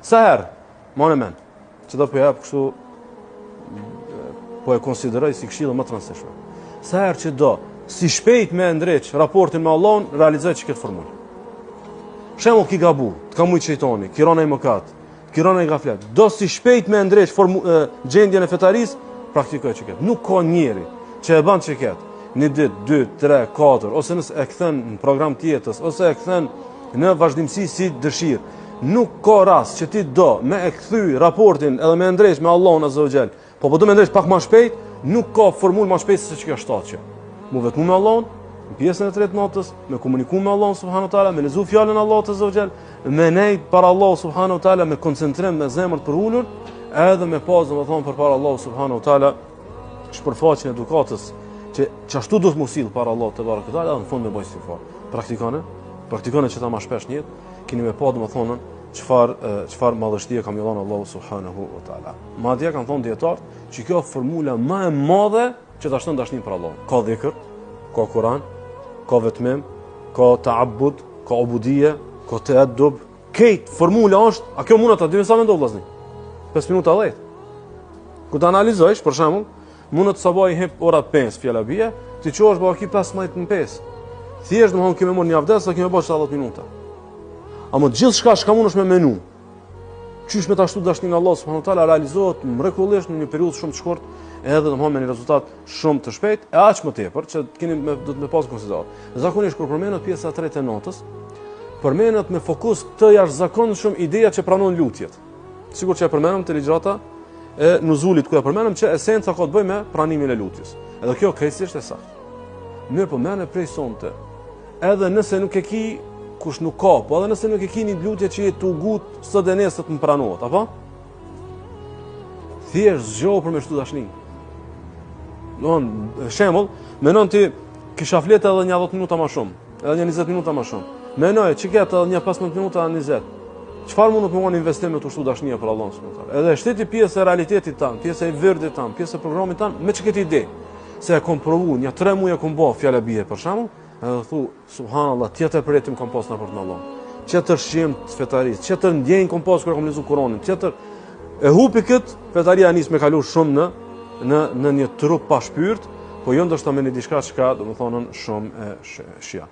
Sa herë, mane men, që do po jap kështu, po e konsideroj si këshillë më të rëndësishme. Sa herë që do, si shpejt me ndreq raportin me Allahun, realizoj që këtë formulë. Shembull ki gabu, të ka mujtë shejtoni, ki ra në mëkat, ki ra në gaflet. Do si shpejt me ndreq formu, e, gjendjen e fetarisë, praktikoj që këtë. Nuk ka njeri që e ban që këtë. Një ditë, dy, tre, katër, ose nëse e kthen në program të jetës, ose e kthen në vazhdimësi si dëshirë. Nuk ka rast që ti do me e kthy raportin edhe me ndreq me Allahun Azza wa Jall. Po po do me ndreq pak ma shpejt, nuk ka formulë ma shpejt se që kjo shtatë që. Mu vetmu me Allahun, në pjesën e tretë natës, me komuniku me Allahun subhanahu teala, me lexu fjalën e Allahut Azza wa Jall, me nejt para Allahut subhanahu teala me koncentrim me zemër të përulur, edhe me pas domethënë përpara Allahut subhanahu teala shpërfaqjen e edukatës që qashtu duhet mu sill para Allahut tebareke teala edhe në fund me bo istigfar. Praktikone, praktikone që ta ma shpesh në jetë, keni me pa domethënë çfarë çfarë madhështie ka me dhënë Allahu subhanahu wa taala. Madje kanë thonë dijetarët që kjo formula më e madhe që ta shton dashninë për Allahun. Ka dhikr, ka Kur'an, ka vetmim, ka ta'abbud, ka ubudije, ka teeddub. Kejt formula është, a kjo mund ta dimë sa mendon vllazni? 5 minuta 10. Kur ta analizojsh, për shembull, mundet sabahi hip ora 5 fjala bie, ti çohesh baki 15 në 5. Thjesht domthon kemi marrë një avdes, sa kemi bërë 70 minuta. Ama gjithçka çka mundesh me menu. Qysh me ta shtu dashninë e Allahut subhanahu teala realizohet mrekullisht në një periudhë shumë të shkurt, edhe domthon me një rezultat shumë të shpejtë, e aq më tepër që keni me do të me pas konsideratë. Zakonisht kur përmendet pjesa e tretë e natës, përmendet me fokus të jashtëzakonshëm ideja që pranon lutjet. Sikur që e përmenëm te ligjërata e nuzulit ku e përmenëm që esenca ka të bëjë me pranimin e lutjes. Edhe kjo krejtësisht e saktë. Mirëpo merrne prej sonte. Edhe nëse nuk e ki, kush nuk ka, po edhe nëse nuk e ki një lutje që je tu u ngut sot e nesër të më pranohet, apo? Thjesht zgjohu për me shtu dashninë. Don, shembull, menon ti kisha flet edhe një 10 minuta më shumë, edhe një 20 minuta më shumë. Menoj që këtë edhe një 15 minuta edhe 20. Çfarë mundet me kon investim me të shtu dashnia për Allahun subhanahu teala? Edhe shti ti pjesë e realitetit tan, pjesë e virdit tan, pjesë e programit tan, me që këtë ide, se e kom provu, një tre muaj e kom bo, fjala bie për shembull, edhe thu, subhanallah, tjetër përjetim kom pas në raport me Allahun. Tjetër shijim të fetarisë, tjetër ndjenjë kom pas kur e kom lexu Kur'anin, tjetër e hupi kët, fetaria nis me kalu shumë në në në një trup pa shpirt, po jo ndoshta me një diçka që ka, domethënë, shumë e shija.